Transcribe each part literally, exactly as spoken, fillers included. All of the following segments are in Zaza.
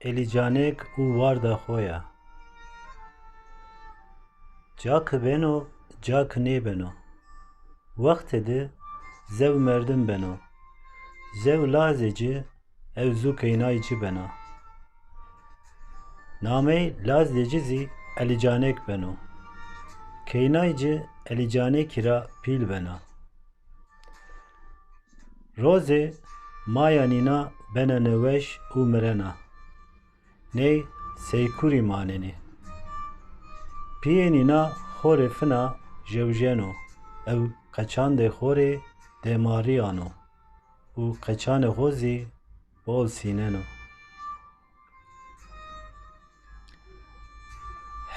Elîcanêk û warda xo ya. Ca ki beno, ca ki nêbeno. Wextê di zew merdim beno. Zew lazê ci ew zû keynay ci bena. Namey lazdê ci zî Elîcanêk beno. Keynay ci Elîcanêkî ra pîl bena. Rozê maya nîna bena neweş û mirena. Ney seykurî manenê. Pîyê nîna xo rê fina jewjeno ew qeçandê xo rê dêmarî ano û qeçanê xo zî bol sîneno.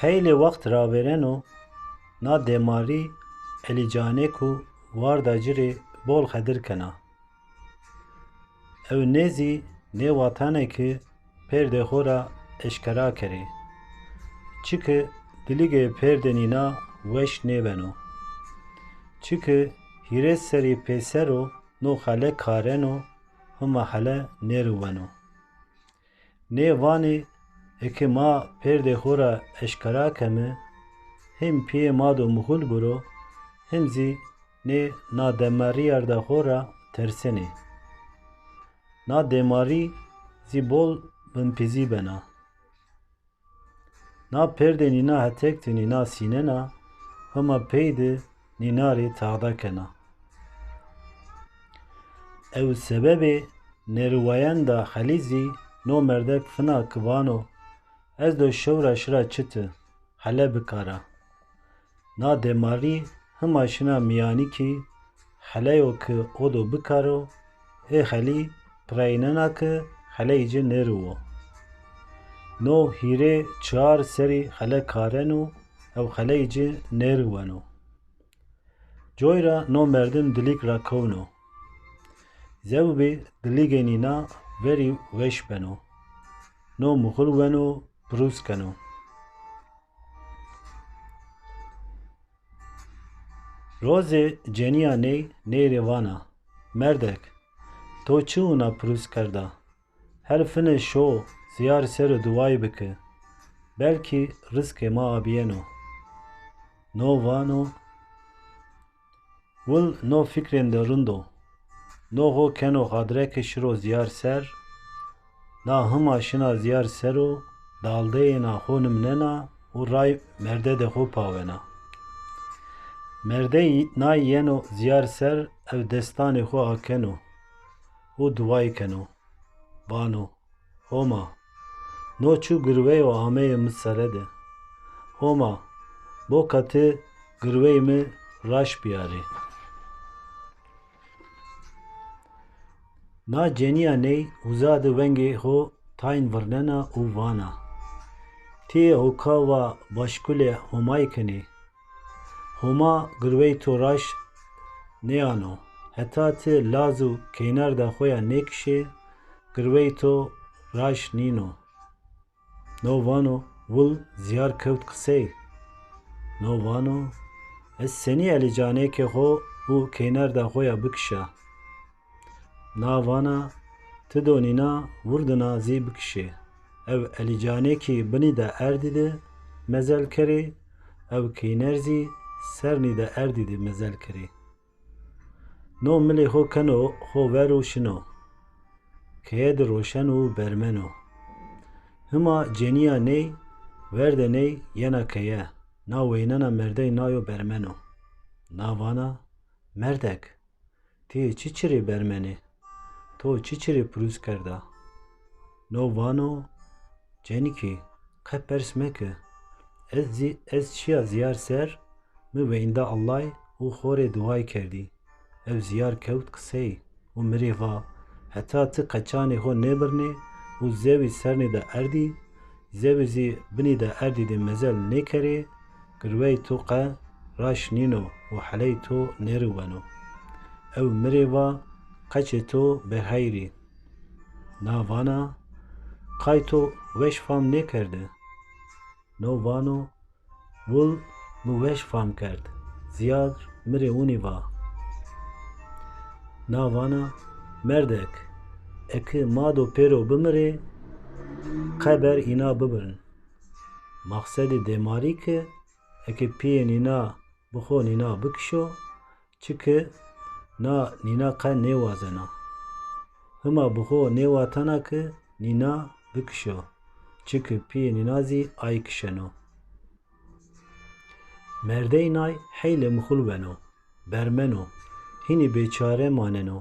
Heylê wext ravêreno, na dêmarî Elîcanêk û warda ci rê bol xedir kena. Ew nê zî nêwatane ki pêrdê xo ra eşkera kerê. Çiki dilîgê pêrdê nîna weş nêbeno. Çiki hîrê serî pêser o no xele kareno, hima hele nêriweno. Nê vanê, eke ma pêrdê xo ra eşkera keme, him pîyê ma do muxul biro, him zî nê na dêmarîyarda xo ra tersenê. Na dêmarî zî bol binpîzî bena. Na pêrdê nîna hetek di nîna sînena, hima pey di nîna rê taxda kena. Ew sebebê nêriwayenda xelî zî no merdek fina ki vano, ez do şewra şira çiti, hele bikara. Na dêmarî hima şina mîyanî kî heleyo ki o do bikaro, ê xelî pireynena ki xeleyî ci nêriwo. No hîrê çar serî xele kareno ew xeleyî ci nêriweno. Coy ra no merdim dilîg ra kewno. Zewbî dilîgê nîna verî weş beno. No muxul weno, pirûs keno. Rozê cenîya ney ney rê vana, merdek, to çi wina pirûs kerda? Her fine şo zîyar ser û duway bike. Belkî rizqê ma abîyeno. No vano, wil no fikrênde rind o. No xo keno xadre ke şiro zîyar ser, na hima şina zîyar ser o daldeyêna xo nimnena û ray merdedê xo pawena. Merdey nay yeno zîyar ser ew destanê xo akeno û duway keno. Vano, Homa, no çu girweyo ameyê mi sere de. Homa, boka ti girweyê mi raş biyarê. Na cenîya ney uza de wengê xo tayn virnena û vana, Tîyê hoka wa başkulê Homay kenê. Homa girwey to raş nêano. Heta ti laz û keynerda xo ya nêkişê, girwey to raş nîno. No vano, wil zîyar kewt qisey. No vano, ez senî Elîcanêkê xo û keynerda xo ya bikişa? Na vana, ti do nîna wirdina zî bikişê. Ew Elîcanêkî binî de erdî de mezel kerê, ew keyner zî sernî de erdî de mezel kerê. No milê xo keno xo ver û şino. Keye di roşeno û bermeno. Hima cenîya ney, ver de ney yena keye. Na weynena merdey nayo bermeno. Na vana, merdek, ti yê çiçi rê bermenê? To çiçi rê pirûs kerda? No vano, cenîkî, qe pers meke. Ez zî, ez şîya zîyar ser, mi veynda Ellay û xo rê duway kerdî. Ew zîyar kewt qisey û mi rê va, heta ti qeçanê xo nêbirnê û zewî sernî de erdî, zewî zî binî de erdî de mezel nêkerê, girwey to qe raş nîno û heley to nêriweno. Ew mi rê va, qeçê to bêxeyrî. Na vana, qay to weş fam nêkerde. No vano, wil mi weş fam kerd. Zîyar mi rê winî va. Na vana, merdek, eke ma do pêro bimirê, Qe ber îna bibirn. Maqsedê dêmarî ki eke pîyê nîna bi xo nîna bikişo, çiki na nîna qe nêwazena. Hima bi xo nêwatena ki nîna bikişo, çiki pîyê nîna zî ay kişeno. Merdey nay heylê mixul beno, bermeno, hînî bêçare maneno.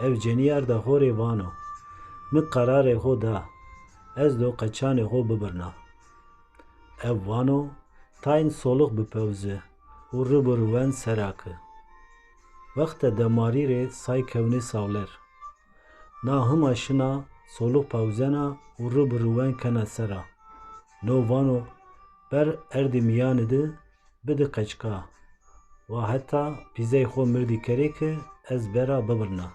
Ew cenîyarda xo rê vano, mi qerarê xo da, ez do qeçanê xo bibirna. Ew vano, tayn solix bipewzi û ri bi riwen sera ki. Wexte demarî rê say kewnê sawler. Na hima şina solix pawzena û ri bi riwen kena sera. No vano, ber erdî mîyanî di bidi qeçika. Wa heta pîzey xo mirdî kerê ki ez bera bibirna.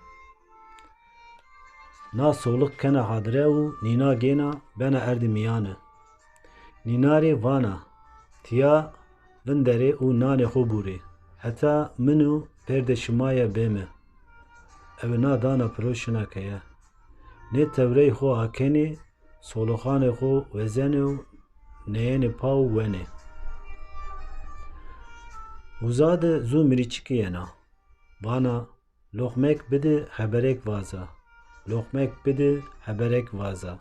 Na solix kena hadire û nîna gêna bena erdî mîyanî. Nîna rê vana, tiya vinderê û nanê xo bûrê, heta min û pêrdê şima ya bêmi. Ew na dana piro şina keye. Nê tewrey xo akenê, solixanê xo wezenê û nêyenê pa û wenê. Uza de zu mirîçikî yena. Vana, loqmek bidi heberek vaza. Loqmek bidi heberek vaza.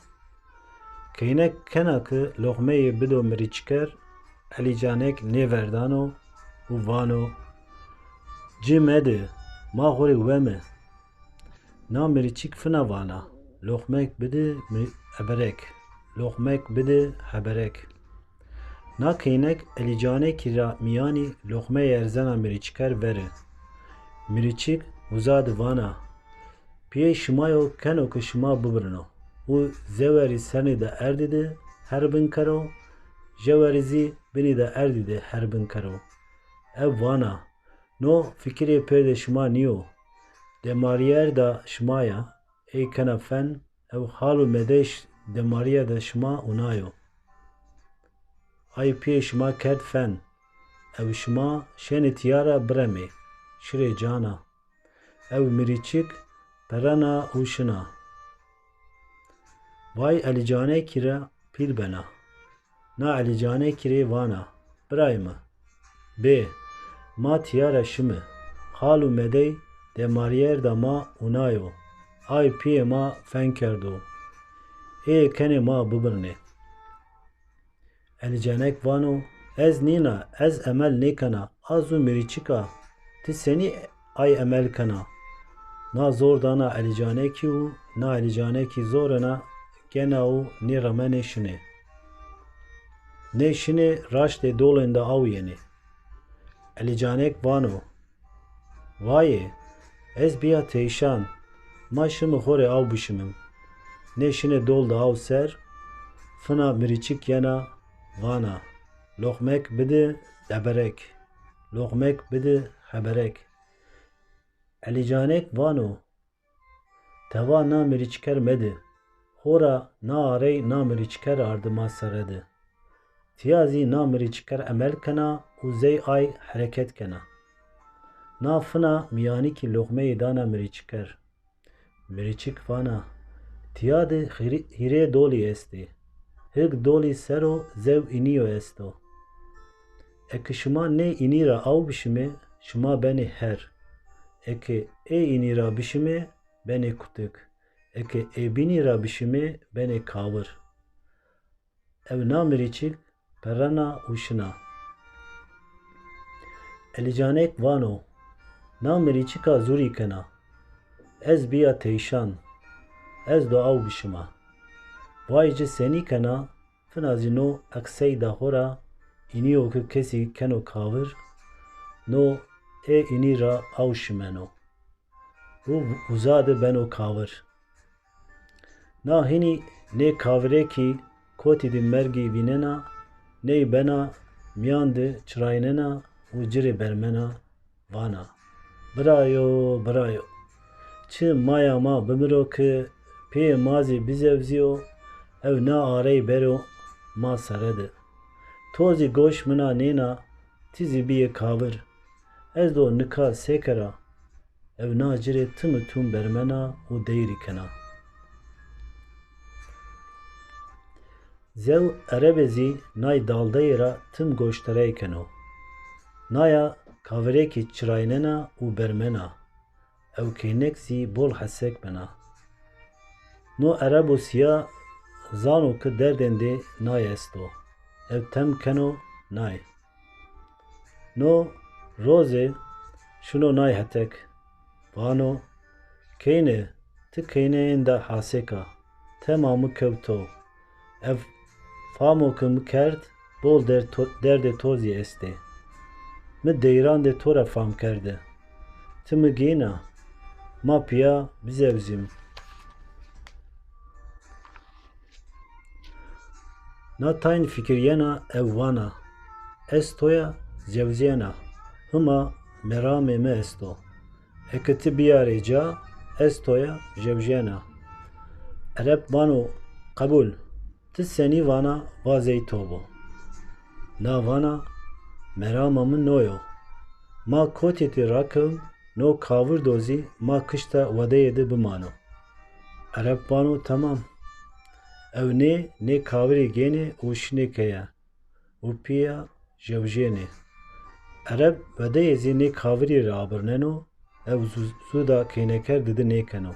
Keynek kena ki loqmeyê bido mirîçiker, Elîcanek nêverdano û vano, ci medi, ma xo rê wemi. Na mirîçik fina vana, loqmek bidi mi-, heberek, loqmek bidi heberek. Na keynek Elîcanekî ra mîyanî loqmeyê erzena mirîçiker veri. Mirîçik uza di vana, pîyê şima yo keno ki şima bibirino û zewerî sernî de erdî di herbin kero, jewerî zî binî de erdî di herbin kero. Ew vana, no fikirê pêrdê şima nîyo. Demarîyerda şima ya, ey kena fen, ew hal û medey ş-, demarîyerda şima unayo. Ay pîyê şima kerd fen, ew şima şenê tîya ra biremê, şirê cana. Ew mirîçik perena û şina. Vay Elîcanekî ra pîl bena. Na Elîcanekî rê vana, birayê mi, bê, ma tîya ra şimi, hal û medey demarîyerda ma unayo, ay pîyê ma fen kerdo, ê kenê ma bibirnê. Elîcanek vano, ez nîna, ez emel nêkena, a zu mirîçik a, ti senî ay emel kena? Na zor dana Elîcanekî û na Elîcanekî zorena gena û nêremenê şinê. Nê şinê raştê dolên de aw yenê. Elîcanek vano, vayê, ez bîya teyşan, ma şimi xo rê aw bişimim. Nê şinê dol de aw ser, fina mirîçik yena, vana, loqmek bidi deberek, loqmek bidi heberek. Elîcanek vano, teva na mirîçiker medi, xora na arey na mirîçiker ardi ma sere di. Tîya zî na mirîçiker emel kena û zey ay hereket kena. Na fina mîyanîkî loqmeyî dana mirîçiker. Mirîçik vana, tîya di hîrê, hîrê dolî estê. Hik dolî ser o zew înîyo esto. Eke şima nê înî ra aw bişimê, şima benê her. Eke ê înî ra bişimê, benê kutik. Eke ê bînî ra bişimê, benê kawir. Ew na mirîçik perrena û şina. Elîcanek vano, na mirîçika zûrî kena. Ez bîya teyşan. Ez do aw bişima. Vay ci senî kena, fina zî no eqsey da xo ra, înîyo ki kesî keno kawir, no ê înî ra aw şimeno. Û uza de beno kawir. Na hînî nê kavirêkî kotî di mergî vînena, ney bena mîyan di çiraynena û ci rê bermena, vana, birayo, birayo, çi maya ma bimiro ki pê ma zî bizewzîyo, ew na arey bero ma sere di. To zî goş mina nêna, ti zî bîyê kavir. Ez do nika sekera? Ew na ci rê tim û tum bermena û deyrî kena. Zew Erebe zî nay daldeyê ra tim goşterey keno. Naya kavirekî çiraynena û bermena. Ew keynek zî bol hesek bena. No Erebo sîya zano ki derdêndê nay esto. Ew tem keno nay. No rozê şino nay hetek. Vano, keyne, ti keyneyênda hasêk a, tema mi kewt to. Ev famo ke mi kerd, bol derd to, derdê to zî estê. Mi deyrandê to ra fam kerde. Ti mi gêna, ma pîya bizewzîm. Na tayn fikirîyena ew vana, ez to ya zewzîyena, hima meramê mi esto. Eke ti bîyarê ca, ez to ya zewzîyena. Ereb vano, qebul, ti senî vana va zey to bo. Na vana, merama mi no yo. Ma kotî tî rakewm, no kavir do zî ma kişta wedeyê de bimano. Ereb vano, temam. Ew nê, nê kavirî gênê û şinê keye û pîya jewjênê. Ereb vedeyê zî nê kavirî rê abirneno, ew zu-, zuda keyneker didi nêkeno.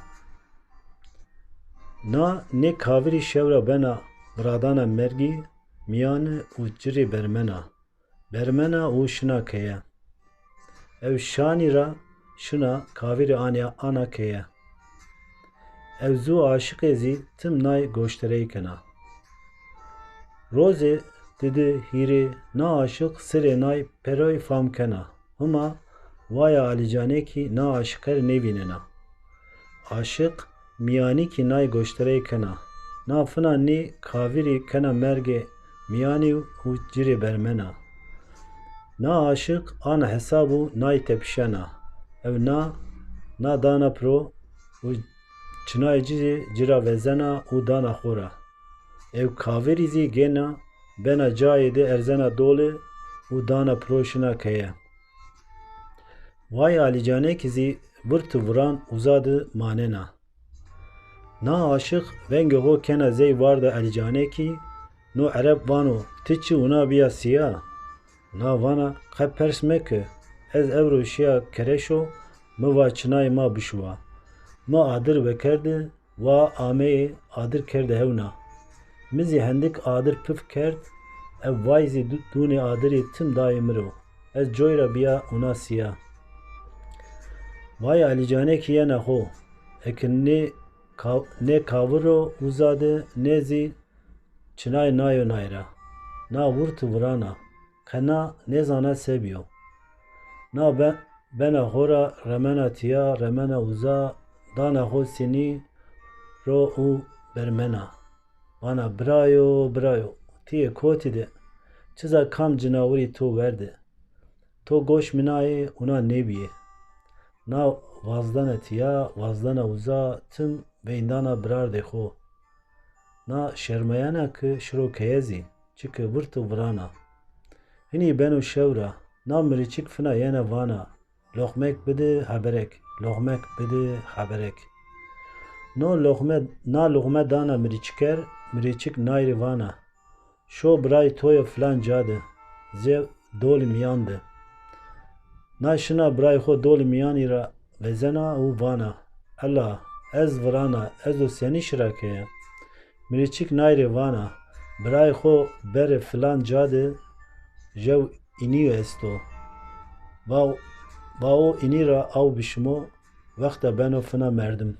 Na nê kavirî şewra bena viradana mergî, mîyani û ci rê bermena. Bermena û şina keye. Ew şanî ra şina kavirî anîya ana keye. Ew zu aşiqê zî tim nay goşterey kena. Rozê didi hîrê na aşiq sirê nay peroy fam kena. Hima waya Alîcanekî na aşiqe rê nêvînena. Aşiq mîyanîkî nay goşterey kena. Na fina nê kavirî kena mergê mîyanî û ci rê bermena. Na aşiq ana hesab û nay tepişena. Ew na, na dana piro û çinayê ci zî ci ra vezena û dana xo ra. Ew kavirî zî gêna bena cayê de erzena doli û dana piro şina keye. Way Alîcanekî zî virt û viran uza di manena. Na aşiq vengê xo kena zey warda Alîcanekî, no Ereb vano, ti çi wina bîya sîya? Na vana, qe pers meke, ez ewro şîya kereşo, mi va çinayê ma bişuwa. Mi adir vekerdi, wa ameyê adir kerde hewna. Mi zî hendik adir pif kerd, ev way zî du-, dûnê adirî tim dayê mi ro. Ez coy ra bîya wina sîya. Vay Alîcanekî yena xo, eke nê ka-, nê kavir ro uza di, nê zî çinay nayo nay ra. Na virt û viran a. Qe na nêzana se bîyo. Na be-, bena xo ra remena tîya, remena uza, dana xo sinî ro û bermena. Vana, birayo, birayo, ti yê kotî de? Çiza kam cinawirî to werde? To goş mi nayê, wina nêbîyê. Na vazdena tîya, vazdena uza, tim veyndana birardê xo. Na şermeyena ki şiro keye zî, çike virt û viran a. Hinî beno şewra, na mirîçik fina yena vana, loqmek bidi heberek, loqmek bidi heberek. No loqme, na loqme dana mirîçiker, mirîçik nay rê vana, şo birayê to yo filan ca de, zê dolî mîyan de. Na şina birayê xo dolî mîyanî ra vezena û vana, ela, ez virana, ez o senî şira keye? Mirîçik nay rê vana, birayê xo bere filan ca de jew înî esto. Va, va o înî ra aw bişimo, wexta beno fina merdim.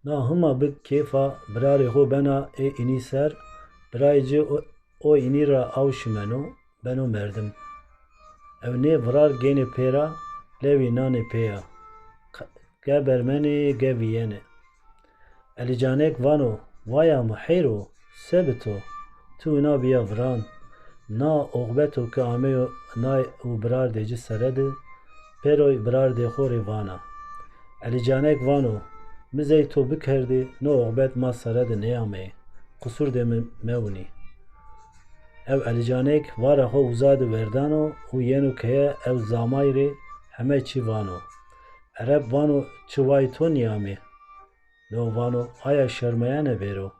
Na hima bi kêfa birarê xo bena ê înî ser, birayê ci o, o înî ra aw şimeno, beno merdim. Ew nê virar gênê pê ra, lewî nanê pê ya. Ge bermenê, ge vîyenê. Elîcanek vano, vaya mi heyr o, se bi to? Ti wina bîya viran. Na oqbeto ke ameyo nay û birardê ci sere de, pêroy birardê xo rê vana. Elîcanek vano, mi zey to bikerdî, no oqbet ma sere de nêameyê. Qusurdê mi mewinî. Ew Elîcanek vara xo uza de werdano û yeno keye ew zamay rê heme çî vano. Ereb vano, çi way to nîyamê? No vano, aya şermeyene bêro.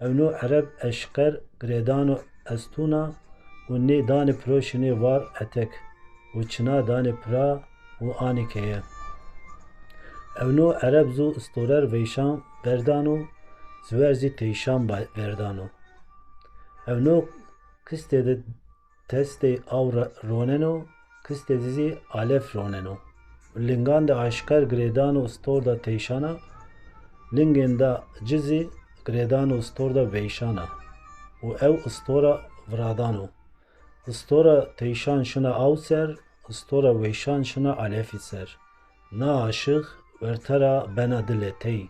Ewno Ereb eşqer girêdano estûna û nê danê piro şinê war etek û çina danê pira û anê keye. Ewno Ereb zû istorer veyşan verdano, ziwer zî teyşan ba-, verdano. Ewno kistê de testê aw ra-, roneno, kistê de zî alef roneno. Lingan de aşqer girêdano istor da teyşana, lingên da ci zî girêdano istor da veyşana û ew istora viradano. Istora teyşan şina aw ser, istora weyşan şina alefî ser. Na aşiq werte ra bena di letey.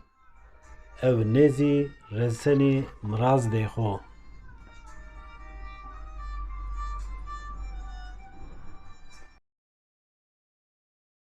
Ew nê zî resenî mirazdê xo.